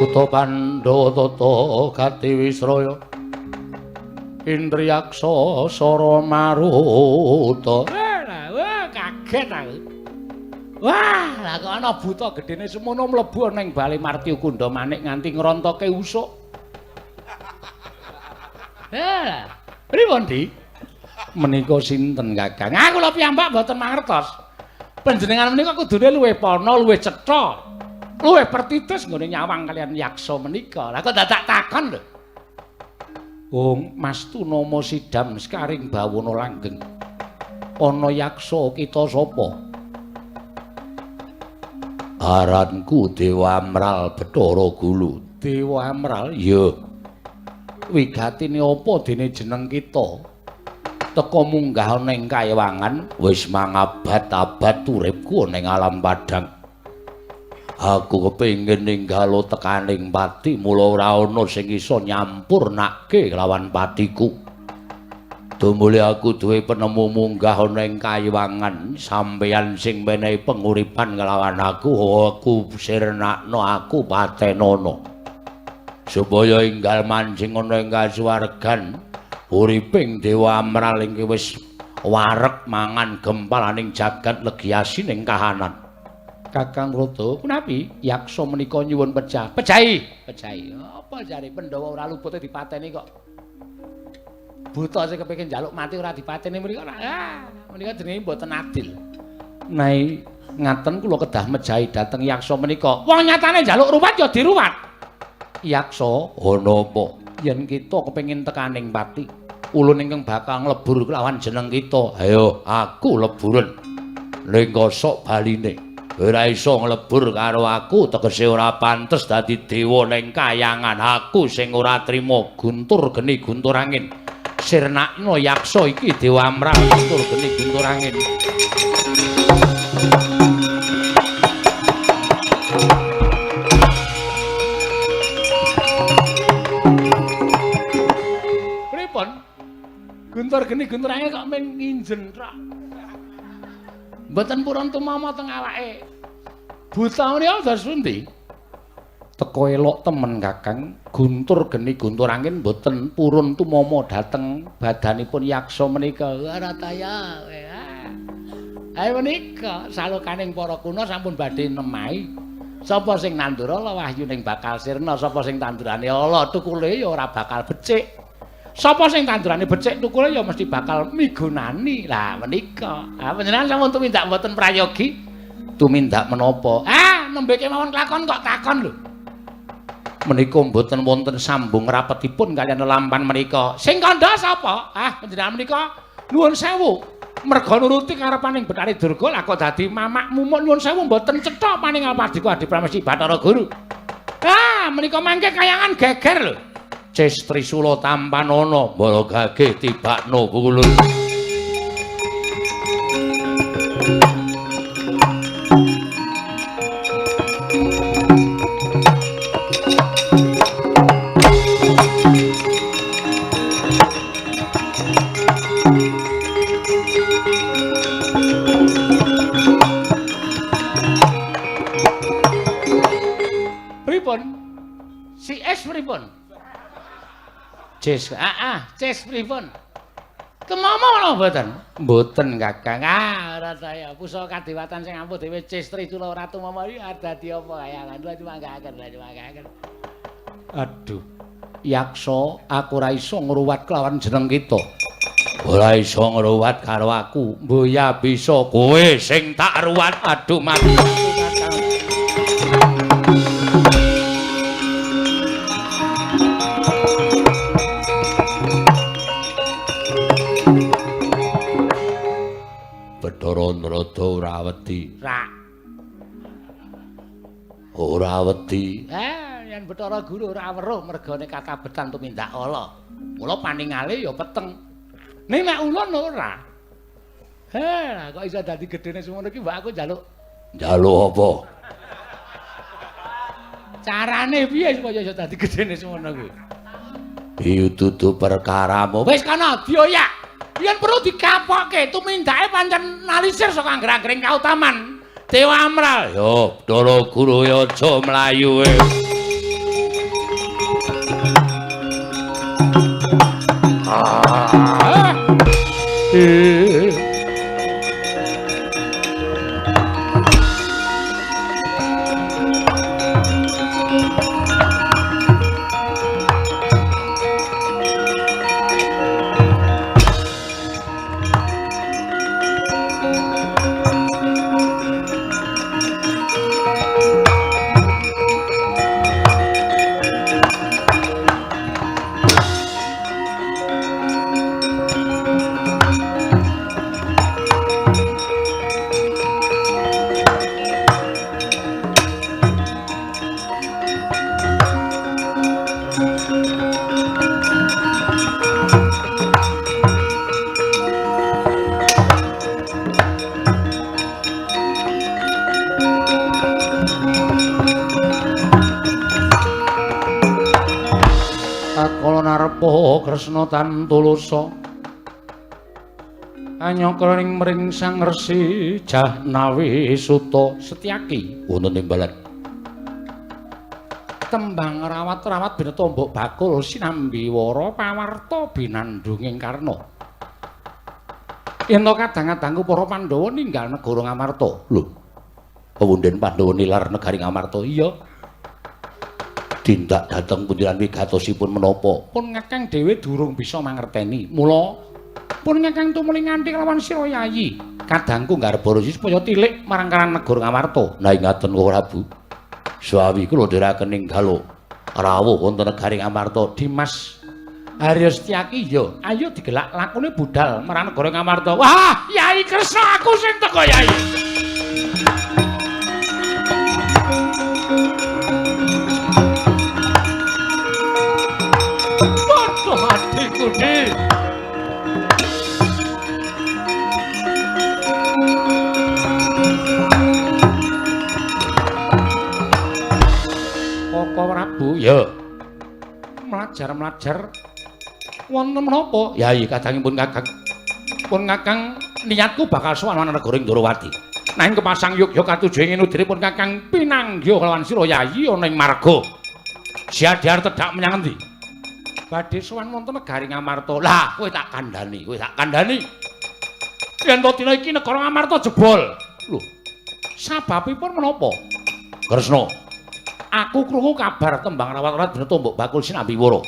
Kutha Pandhawa tata gati wisraya Indriyaksa sara maruta. Wah, kaget aku. Wah, lah kok ana buta gedene semono mlebu ana ing bale Martya Kunda Manik nganti ngrontoke usuk. Lah, pripun, Di? Menika sinten, Kakang? Ah, kula piyambak mboten mangertos. Panjenengan menika kudune luwih pana, luwih cetha, luwih pertitis nggone nyawang kalian yaksa menika. Lah kok dadak takon lho. Wong Mas Tunama Sidam Sekaring Bawana Langgeng. Ana yaksa kita sapa? Aranku Dewa Amral Bathara Gulu. Dewa Amral? Iya. Wigatine apa dene jeneng kita? Teka munggah ana ing kaewangan wis mangabad-abad uripku ana ing alam padhang. Aku kepengin ninggalo tekaning pati, mula ora ana sing iso nyampurnake lawan patiku. Tumule aku duwe penemu munggah ana ing kayiwangan, sampeyan sing menehi penguripan kelawan aku, aku sirnakno, aku patenono. Supaya enggal manjing ana ing kasuwargan, uriping Dewa Amral ingkang wis wareg mangan gempalaning jagat legi asining kahanan. Kakang Rada, punapi yaksa menika nyuwun pecah. Pejahi, pejahi. Apa jare Pandhawa ora lupute dipateni kok. Buta sing kepengin njaluk mati ora dipateni menika. Ah, menika jenenge mboten adil. Nai ngaten kula kedah mejahi dhateng yaksa menika. Wong nyatane njaluk ruwat ya diruwat. Yaksa, ana apa? Yen kita kepengin tekaning pati, ulun ingkang bakal nglebur kelawan jeneng kita. Ayo, aku leburen. Ning kosok baline. Ora iso nglebur karo aku, tegese ora pantes dadi dewa ning kayangan. Aku sing ora trima guntur geni guntur angin. Sirnakno yaksa iki Dewa Amral guntur geni guntur angin. Pripun? Guntur geni guntur angin kok mung nginjen tok. Mboten purun tumama teng awake. Buta menika dados pundi? Teka elok temen Kakang, guntur geni guntur angin mboten purun tumama dhateng badanipun yaksa menika. Ora taya. Ayo menika salokaning para kuna sampun badhe nemahi. Sapa sing nandur ala wahyuning bakal sirna, sapa sing tandurane ala tukule ya ora bakal becik. Sapa sing tandurane becik tukule ya mesti bakal migunani. Lah menika. Ah panjenengan sampun tumindak mboten prayogi? Tumindak menapa? Ah nembe kemawon kelakon kok takon lho. Menika mboten wonten sambung rapetipun kaliyan lelampan menika. Sing kandha sapa? Ah panjenengan menika nuwun sewu. Merga nuruti karepaning Bathari Durga lah kok dadi mamak mumuk nuwun sewu mboten cetha paningal padika Adi Pramesti Bathara Guru. Ah menika mangke kayangan geger lho. Ces Trisula tampanana mbara gageh tibakno pulun. Pripun? Si S pripun? Ces, ces pripun? Tumama napa mboten? Mboten, Kakang. Ah, ora saya. Pusaka kadewatan sing ampuh dhewe Ces Trisula ora tumama iki dadi apa kayangan. Kula cumanggaken, kula cumanggaken. Aduh. Yaksa, aku ora iso ngruwat kelawan jeneng kita. Ora iso ngruwat karo aku. Mboya bisa kowe sing tak ruwat. Aduh, mati aku, Kakang. Bathara Narada ora wedi. Rak. Ora wedi. Yen Bathara Guru ora weruh mergane kakabetan tumindak ala. Mula paningale ya peteng. Ning nek ulun ora. Heh, kok iso dadi gedene semono iki mbak aku njaluk. Njaluk apa? Carane piye supaya iso dadi gedene semono kuwi? Iki dudu perkaramu. Wis kana dioyak. Yen perlu dikapokke, tumindake pancen nalisir saka angger-anggering kautaman. Dewa Amral. Yo, Bathara Guru ya aja mlayu. Kresna tan tulusa anyakra ing mring Sang Resi Jahnawi Suta Setyaki wonten timbalan tembang rawat-rawat bineta mbok bakul sinambi wara pawarta binandunging Karna yen to kadang-kadangku para Pandhawa ninggal negara Ngamarta. Lho, pewunden Pandhawa nilar negari Ngamarta? Iya. Tindak dhateng pundi lan wigatosipun menapa? Pun Kakang dhewe durung bisa mangerteni. Mula pun Kakang tumuli nganti kelawan sira Yayi. Kadangku nggarba resi supaya tilik marang karang negara Ngamarta. Nah ingaten Prabu. Sawi kula ndherekaken ninggal rawuh wonten negari Ngamarta. Dimas Arya Setyaki ya, ayo digelak lakune budal marang negara Ngamarta. Wah, Yayi Kresna aku sing teka Yayi. Adikku. Koko Prabu, ya. Mlajar-mlajar wonten menapa? Yayi kadangipun Kakang. Pun Kakang niatku bakal sowan marang negara Ndorowati. Nanging kepasang yogya katuju ing pun Kakang pinanggih kelawan sira Yayi ana ing marga. Siadhar tedhak menyang endi? Badhe sowan wonten negari Ngamarta. Lah, kowe tak kandhani, kowe tak kandhani. Yen to dina iki negara Ngamarta jebol. Lho, sababipun menapa? Kresna, aku krungu kabar tembang rawat-rawat bineta mbok bakul sinambi wara.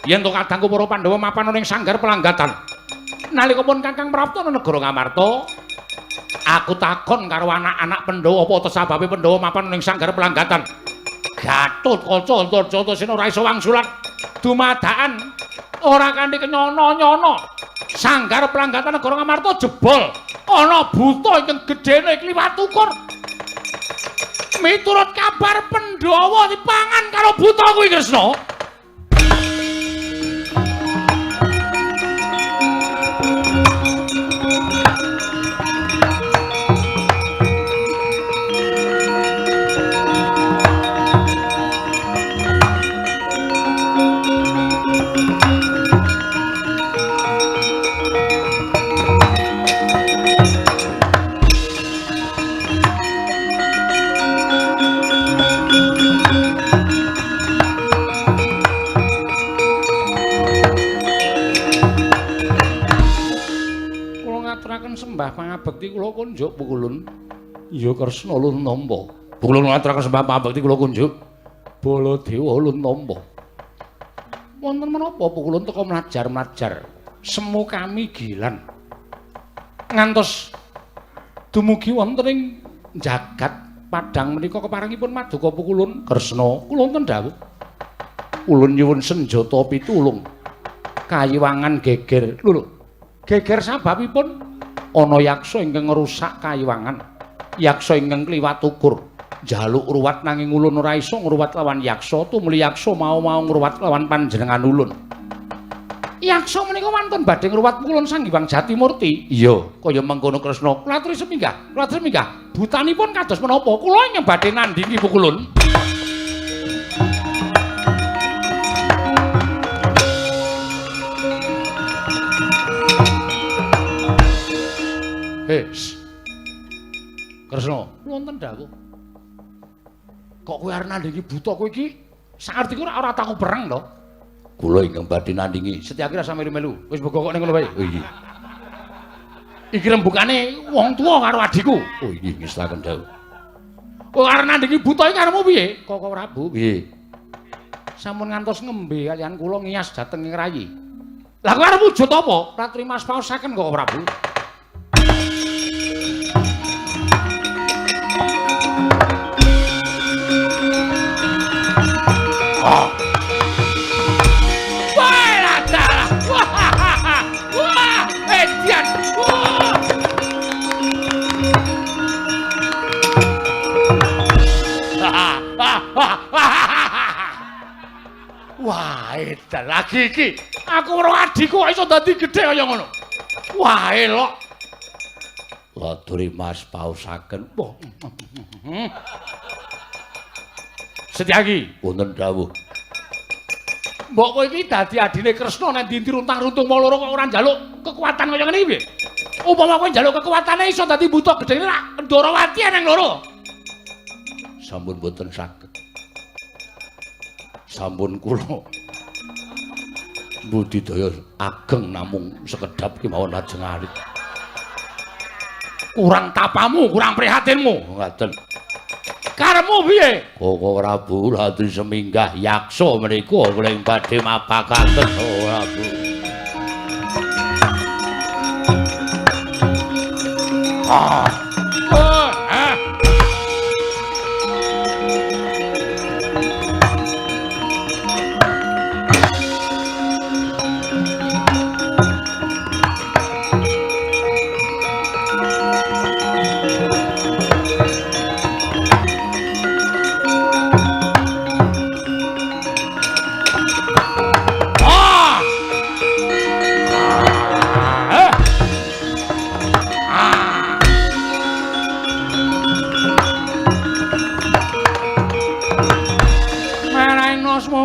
Yen to kadangku para Pandhawa mapan ning sanggar pelanggatan. Nalika pun Kakang prapta negara Ngamarta, aku takon karo anak-anak Pandhawa apa sababe Pandhawa mapan ning sanggar pelanggatan. Gatotkaca Antarjata ora iso wangsulan. Dumadaan ora kanthi kenyono-nyono. Sanggar pelanggatan negara Ngamarta jebol. Ana buta ingkang gedene kliwat ukur. Miturut kabar Pandhawa dipangan karo buta kuwi Kresna. Sembah pangabekti kula kunjuk Pukulun. Ya Kresna ulun nampa. Pukulun ngaturaken sembah pangabekti kula kunjuk. Baladewa ulun nampa. Wonten menapa Pukulun teka mlajar-mlajar semu kami gilan. Ngantos dumugi wonten ing jagat padang menika keparengipun maduka Pukulun. Kresna kula wonten dawuh. Ulun nyuwun senjata pitulung. Kayiwangan geger. Lho lho. Geger sababipun ana yaksa ingkang ngrusak kayiwangan. Yaksa ingkang kliwat ukur. Njaluk ruwat nanging ulun ora iso ngruwat lawan yaksa, tumuli yaksa mau-mau ngruwat lawan panjenengan ulun. Yaksa menika wantun badhe ngruwat ulun Sang Hyang Jatimurti. Iya, kaya mengkono Kresna. Kula aturi seminggah, kula aturi seminggah. Butanipun kados menapa? Kula ingkang badhe nandhingi Pukulun. Kresna, wonten dawuh. Kok kowe arep nandhingi buta kowe iki? Sakartiku ora tau perang to. Kula ingkang badhe nandhingi. Setyaki rasa melu-melu. Wis mbok kok ning ngono wae. Oh iya. Iki rembugane wong tuwa karo adhiku. Oh inggih ngestaken dawuh. Kok arep nandhingi buta iki karepmu piye? Koko Prabu piye? Sampun ngantos ngembe kaliyan kula ngiyas dhateng ing rayi. Lah kowe arep wujud apa? Ratri Mas paosaken Koko Prabu. Oh. Wah, dalah. Wah, wah, edian. Wah. Wah, edan lagi iki. Aku karo adhiku kok iso dadi gedhe kaya ngono. Wah, elok. Laturi Mas paosaken. Wah. Setyaki, wonten dawuh. Mbok kowe iki dadi adine Kresna nek ndi runtang-runtung mau loro kok ora njaluk kekuatan kaya ngene iki piye? Upama kowe njaluk kekuatane iso dadi buta gedhe rak Ndorowati eneng loro. Sampun boten saged. Sampun kula budidaya ageng namung sekedhap kemawon lajeng alit. Kurang tapamu, kurang prihatinmu. Ngaten. Karepmu piye? Koko Prabu Ratri seminggah yaksa menika kula ing badhe mapakaken Prabu. Ah. Oh, ah.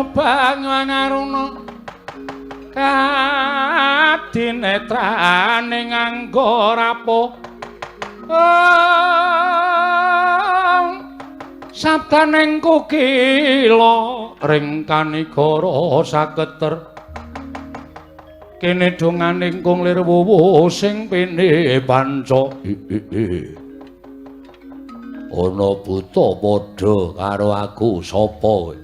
Bangaruna kadinetrane nganggo rapuh sabdaning kukila ring kanigara saketer kene donganing kung lir wuwu sing pene panca. Ana buta padha karo aku sapa kowe?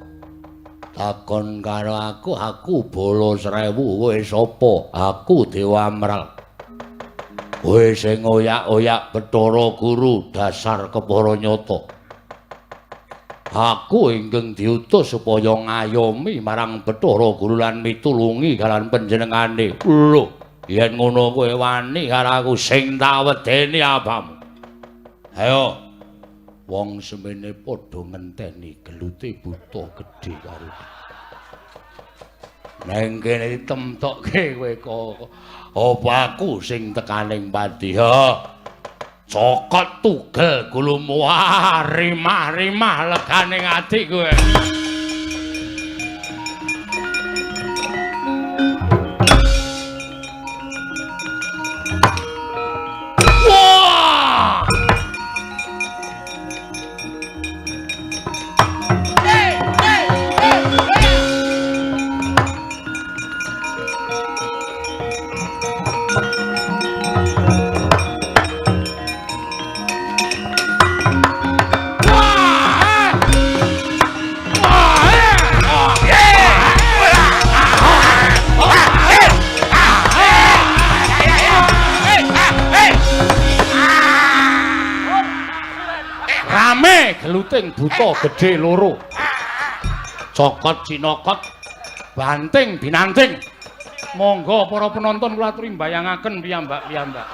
Takon karo aku, aku bala 1000, kowe sapa? Aku Dewa Amral. Kowe sing oyak-oyak Bathara Guru dasar kepara nyata. Aku ingkang diutus supaya ngayomi marang Bathara Guru lan mitulungi kalian panjenengane. Lho, yen ngono kowe wani karo aku sing tak wedeni apamu? Ayo. Wong semene padha ngenteni gelute buta gedhe karo. Neng kene ditemtokke kowe kok. Apa aku sing tekaning pati? Ha. Cokot tugel gulumu rimah-rimah legane ati kowe. Wah! Rame geluting buta gedhe loro. Cokot cinokot banting binanting. Monggo para penonton kula aturi mbayangaken piyambak-piyambak.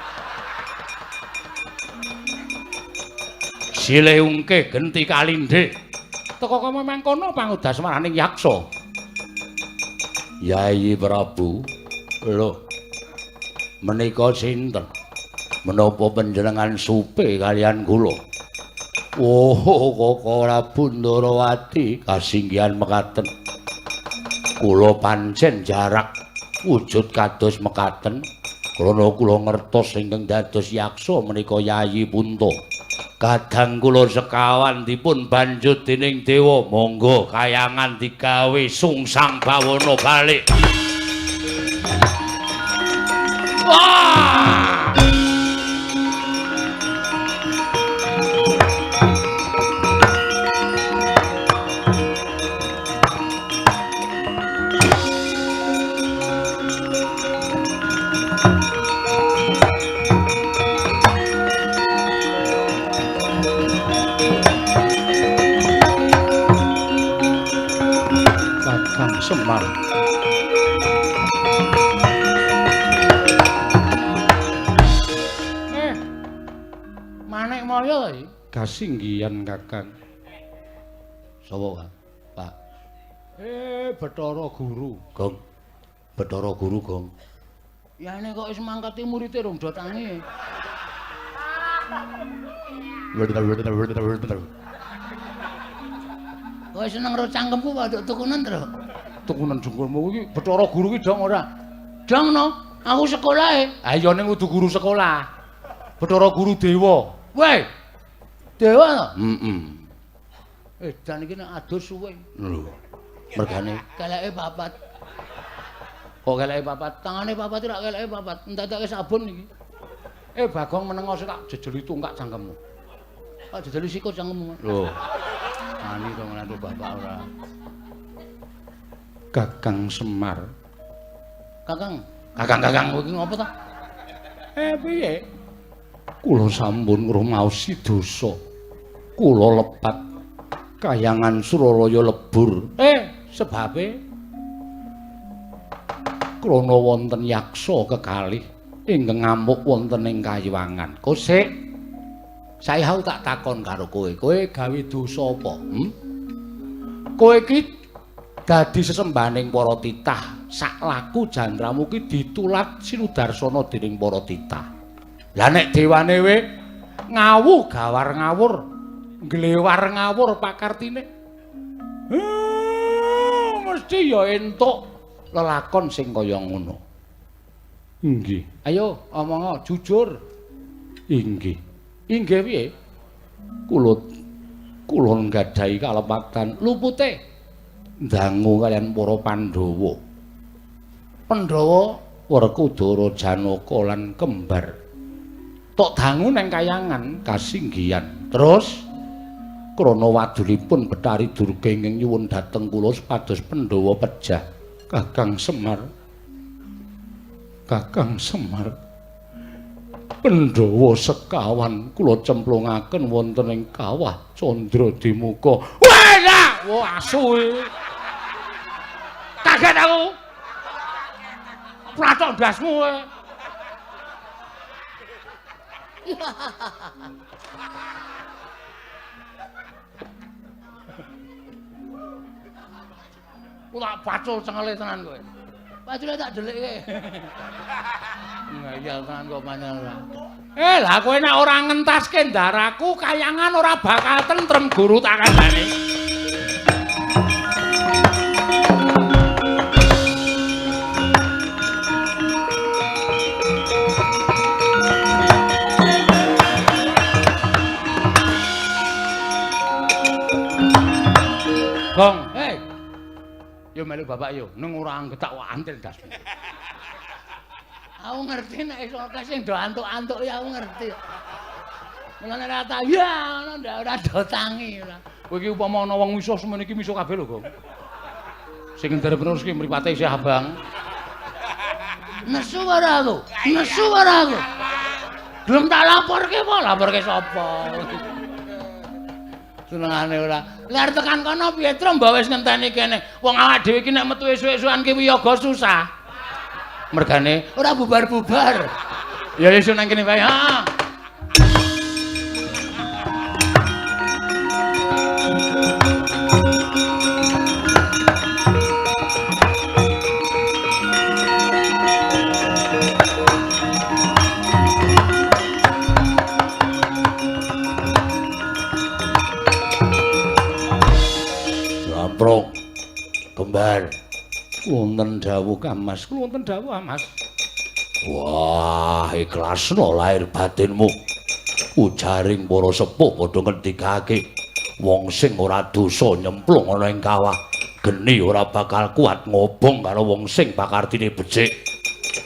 Silih ungke genti kalindhe. Teka kaya mangkono pangudasmaraning yaksa. Yayi Prabu, lho menika sinten? Menapa panjenengan supe kalian kula? Oh, Koko Prabu Ndorowati kasinggihan mekaten. Kula pancen jarak wujud kados mekaten krana kula ngertos ingkang dados yaksa menika Yayi Punta. Kadang kula sekawan dipun banjut dening dewa, monggo kayangan digawe sungsang bawana balik. Wah! Semar. Manik Mulya iki kasinggihan Kakang. Sapa, Pak? Bathara Guru. Gong. Bathara Guru, Gong. Yane kok wis mangkati murite rong do tangi. Kowe seneng ro cangkemku kok nduk tukunan, Tru? Tukunan jengkulmu iki Bathara Guru ki dong ora? Dong no, aku sekolah e. Ha iya ning kudu guru sekolah. Bathara Guru dewa. Weh. Dewa to? Heeh. Edan iki nek adus suwe. Lho. Mergane keleke papat. Kok keleke papat? Tangane papat ora keleke papat. Entek-enteke sabun iki. Bagong menengo sik tak jejeli tungkak cangkemmu. Tak jejeli sikut cangkemmu. Lho. Ani to nglantu bapak ora. Kakang Semar. Kakang, kakang-kakang kowe iki ngopo ta? Piye? Kula sampun ngrumaosi dosa. Kula lepat kayangan Suralaya lebur. Sebabe krana wonten yaksa kekalih ingkang ngamuk wonten ing kayiwangan. Kosik, saya tak takon karo kowe. Kowe gawe dosa apa? Kowe iki dadi sesembahaning para titah. Saklaku jantramu ki ditulat sinudarsana dening para titah. Lah nek dewane we ngawu gawar ngawur, nglewar ngawur pakartine. Mesti ya entuk lelakon sing kaya ngono. Inggih. Ayo omongo jujur. Inggih. Inggih piye? Kula kula nggadahi kalepatan lupute ndangu kaliyan para Pandhawa. Pandhawa Werkudara, Janaka lan kembar. Tok dangu nang kayangan kasinggihan. Terus krana wadulipun Bathari Durga ingkang nyuwun dhateng kula supados Pandhawa pejah. Kakang Semar. Kakang Semar. Pandhawa sekawan kula cemplungaken wonten ing kawah Candra Dimuka. Wah, wah asu. Kaget aku. Plathok ndasmu kowe. Kula pacul cengele tenan kowe. Pacule tak dhelikke. Ngeyel tenan kok pancen ora. Lah kowe nek ora ngentaske ndaraku kayangan ora bakal tentrem guru tak kandhani. Gong, hei. Yo melu bapak yo, neng ora anggetak wae antil dasmu. Aku ngerti nek iso akeh sing do antuk-antuk ya aku ngerti. Mulane ora ta ya ngono ndak ora do tangi ora. Kowe iki upama ana wong misuh semene iki misuh kabeh lho, Gong. Sing nderep terus ki mripate isih abang. Nesu ora aku? Nesu ora aku? Gelem tak laporke apa? Laporke sapa? Senengane ora. Lah tekan kono piye Tru mbok wis ngenteni kene. Wong awak dhewe iki nek metu esuk-esukan ki wiyaga susah. Mergane ora bubar-bubar. Ya wis nang kene wae. Ha. Jamprong kembar. Wonten dawuh Kamas, wonten dawuh Mas. Wah, ikhlasno lahir batinmu. Ujaring para sepuh padha ngendikake, wong sing ora dosa nyemplung ana ing kawah geni ora bakal kuat ngobong karo wong sing pakartine becik.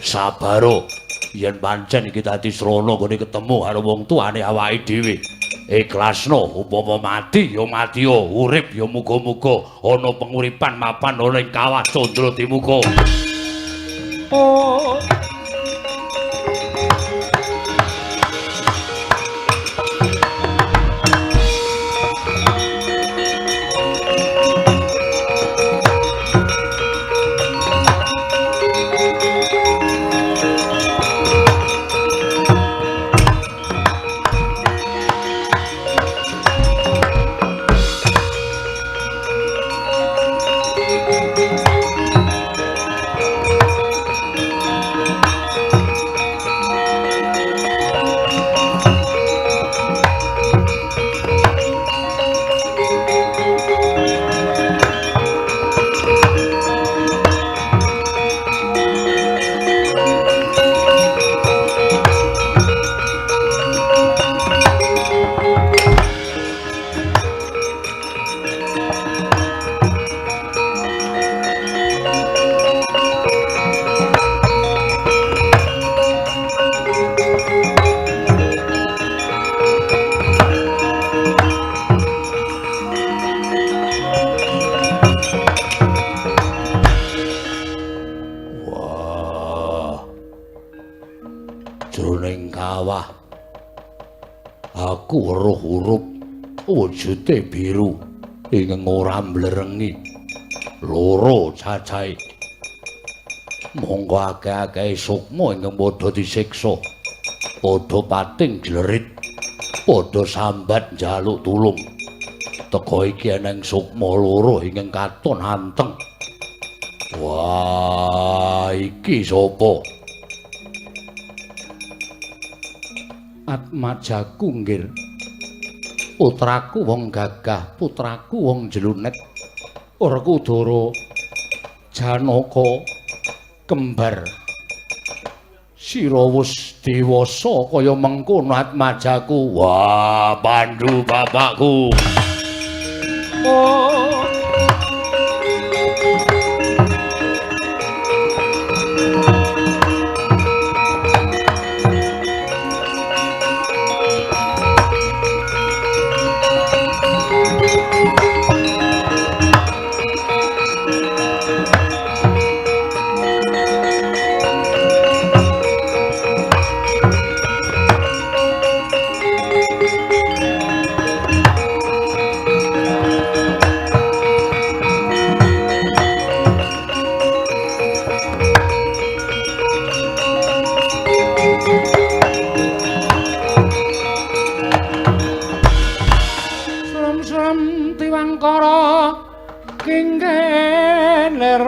Sabaro, yen pancen iki dadi srana nggone ketemu karo wong tuane awake dhewe. Ikhlasno upama mati ya mati, urip ya muga-muga ana penguripan mapan ana ing kawah Candra Dimuka. Oh. Aku weruh hurup wujude biru ingkang ora mblerengi. Loro cacahe. Monggo akeh-akeh sukma ingkang padha disiksa. Padha pating jlerit. Padha sambat njaluk tulung. Teka iki eneng sukma loro ingkang katon anteng. Wah, iki sapa? Atmajaku nggir. Putraku wong gagah, putraku wong jelunet. Werkudara Janaka kembar. Sira wis dewasa kaya mengkono Atmajaku. Wah, Pandu bapakku. Oh.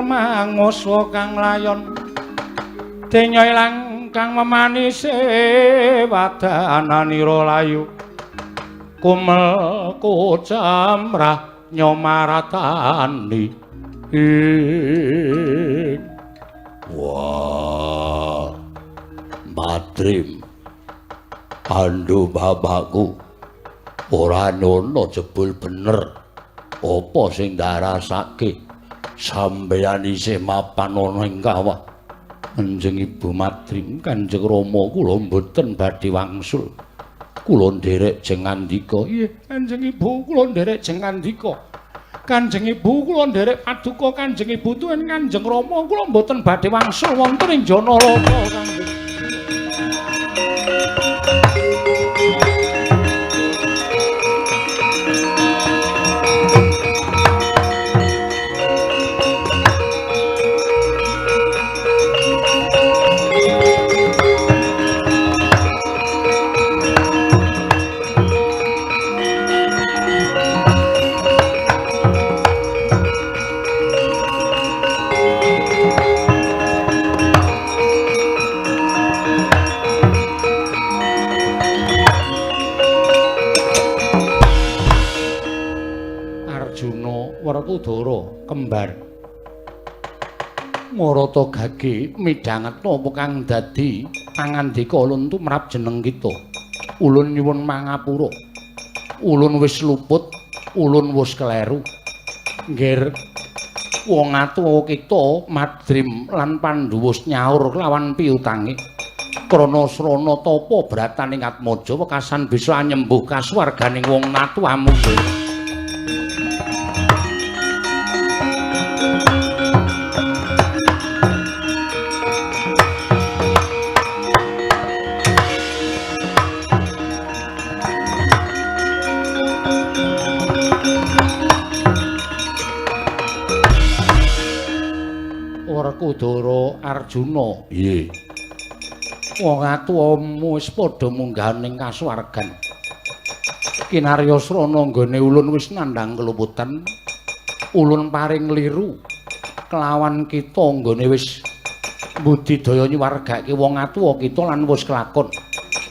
Manguswa kang layon denya ilang kang memanise wadananira layu kumel kocamrah nyomaratani. Wah, Madrim Pandu bapakku ora nyono jebul bener apa sing ndarasake sampeyan isih mapan ana ing kawah. Kanjeng Ibu Madrim, Kanjeng Rama kula mboten badhe wangsul. Kula nderek jeng ngandika. Iya, Kanjeng Ibu kula nderek jeng ngandika. Kanjeng Ibu kula nderek paduka Kanjeng Ibu tuwin Kanjeng Rama kula mboten badhe wangsul wonten ing Janaloka Kanjeng. Werkudara kembar Marata gage midhangetna apa kang dadi pangandika ulun tumrap jeneng kita. Ulun nyuwun mangapura. Ulun wis luput, ulun wis kleru. Nggir wong atuwa kita Madrim lan Pandhu wis nyaur kelawan piutange. Krana srana tapa brataning Atmaja wekasan bisa anyembuh kasuwarganing wong natuwamu. Werkudara Arjuna. Nggih. Wong atuwamu wis padha munggah ning kasuwargan. Kinarya srana nggone ulun wis nandhang keluputan. Ulun paring liru kelawan kita nggone wis budidaya nyuwargake wong atuwa kita lan wis kelakon.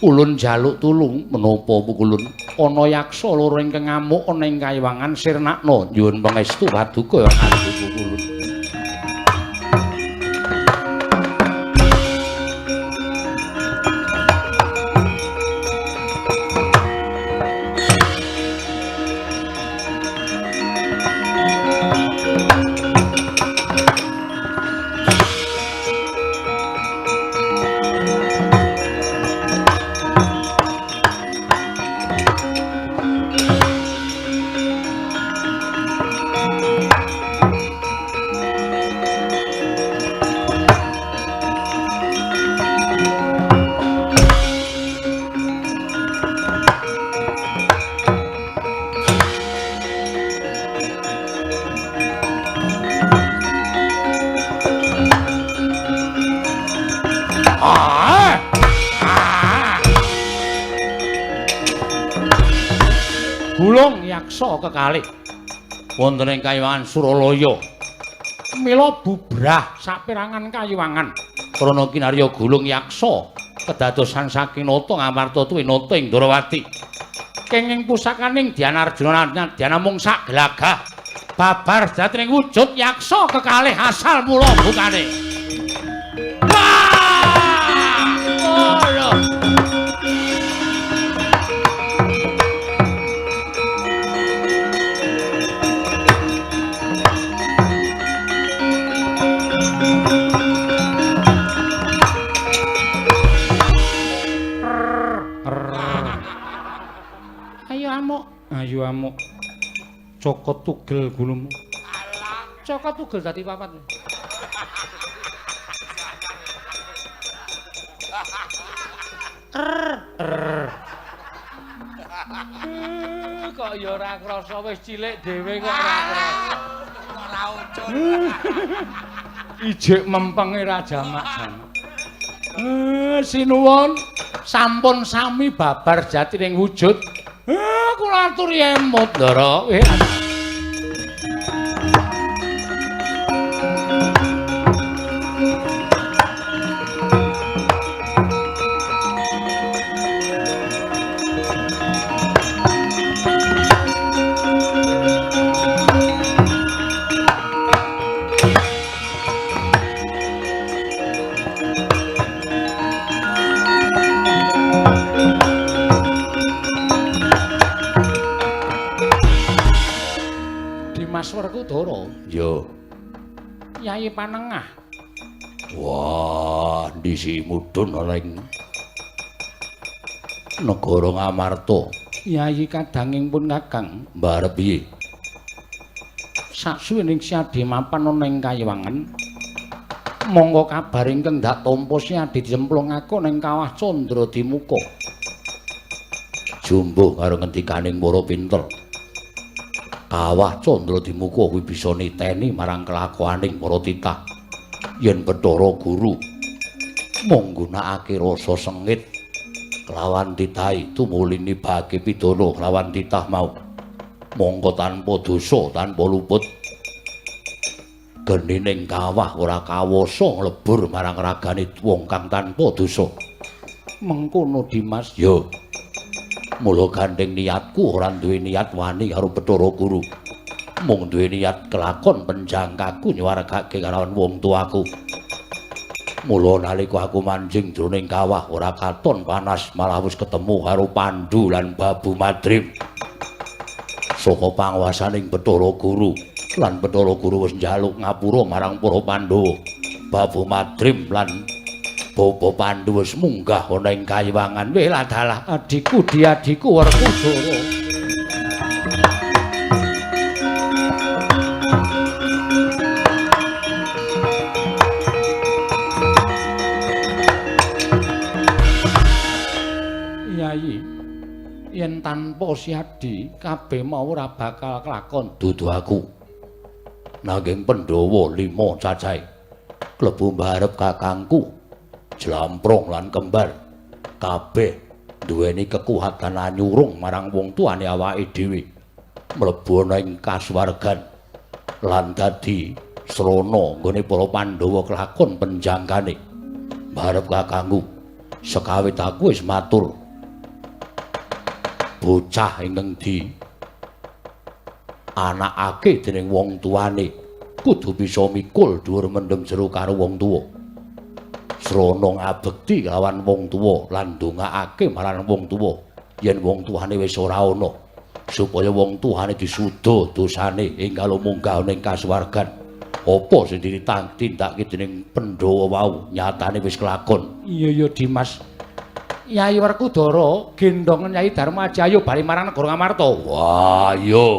Ulun njaluk tulung menapa pukulun? Ana yaksa loro ingkang ngamuk ana ing kayiwangan sirnakna. Nyuwun pangestu paduka ngandika kulun. yaksa kekalih wonten ing Kayiwangan Suralaya. Mila bubrah saperangan kayiwangan krana kinarya gulung yaksa kedadosan saking nata Ngamarta tuwi nata ing Ndrawati. Kenging pusakaning Dyana Arjuna nadyan namung sak glagah babar sejatining wujud yaksa kekalih asal mula bukane. Wah! Oh, lho. Ayo amuk, ayo amuk. Cokot tugel gulumu. Cokot tugel dadi papat. Kok ya ora krasa wis cilik dhewe kok ora krasa. Ora ucul. Ijik mempenge ra jamak-jamak. Sinuwun sampun sami babar jatining wujud. Kula aturi emut, Ndara. Dimas Werkudara. Ya. Yai Panengah. Wah, ndisi mudhun ana ing negara Ngamarta. Yai kadanging pun Kakang. Mbarep piye? Saksuwining Siadi mapan ana ing Kayiwangan, monggo kabar ingkang ndak tampa Siadi dicemplungake ning Kawah Candra Dimuka. Jumbuh karo ngendikaning para pinter. Kawah Candra Dimuka kuwi bisa niteni marang kelakuaning para titah. Yen Bathara Guru mung nggunakake rasa sengit kelawan titahe tumuli nibake pidana kelawan titah mau. Mongko tanpa dosa, tanpa luput genining kawah ora kawasa nglebur marang ragane wong kang tanpa dosa. Mengkono Dimas. Ya. Mula gandeng niatku ora duwe niat wani karo Bathara Guru. Mung duwe niat kelakon penjangkaku nyuwargake karawan wong tuaku. Mula nalika aku manjing jroning kawah ora katon panas, malah wis ketemu karo Pandu lan Babu Madrim. Saka panguwasaning Bathara Guru lan Bathara Guru wis njaluk ngapura marang para Pandhawa. Babu Madrim lan Bapa Pandu wis munggah ana ing kayiwangan. Weh ladalah adhiku diadhiku Werkudara. Yai, yen tanpa Siadi kabeh mau ora bakal kelakon. Dudu aku. Nanging Pandhawa 5 cacahe klebu mbarep kakangku Jlamprong lan kembar kabeh duweni kekuatan anyurung marang wong tuane awake dhewe, mlebu ana ing kasuwargan lan dadi srana nggone para Pandhawa kelakon penjangkane. Mbarep kakangku sekawit aku wis matur, bocah ingkang di anakake dening wong tuane kudu bisa mikul dhuwur mendem jero karo wong tuwa. Srana ngabekti lawan wong tuwa lan ndongaake marang wong tuwa yen wong tuane wis ora ana, supaya wong tuane disuda dosane enggal munggah ning kasuwargan. Apa sing ditindakake dening Pandhawa wau nyatane wis kelakon. Iya ya Dimas. Yai Werkudara gendhongen Yai Darmaji ayo bali marang negara Ngamarta. Wah, iya.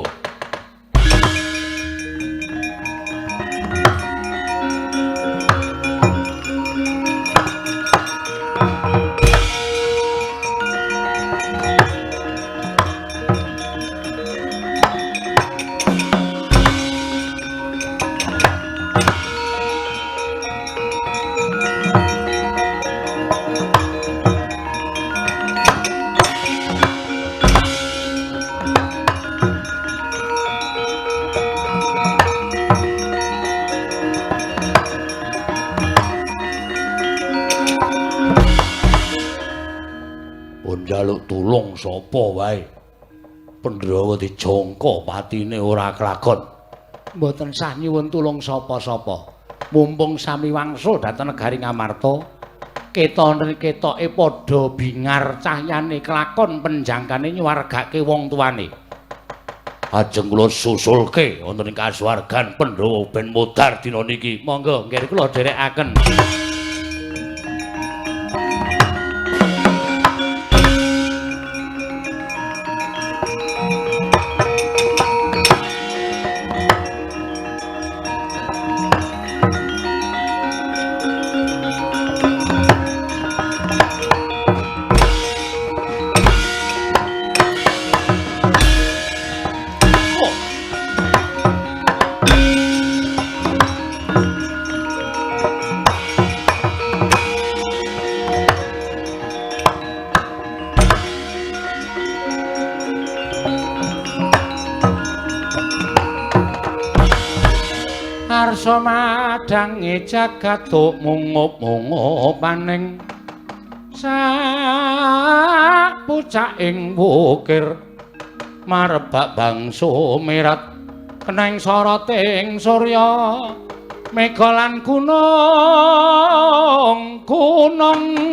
Tulung sapa wae. Pandhawa dijangka patine ora kelakon. Mboten sah nyuwun tulung sapa-sapa. Mumpung sami wangsul dhateng negari Ngamarta, ketone ketoke padha bingar cahyane kelakon penjangkane nyuwargake wong tuane. Ajeng kula susulke wonten ing kasuwargan Pandhawa ben modar dina niki. Monggo nggih kula dherekaken. Arsa madange jagat mungup-mungupaning sak pucaking wukir marebak bangsa mirat keneng soroting surya mega lan gunung gunung.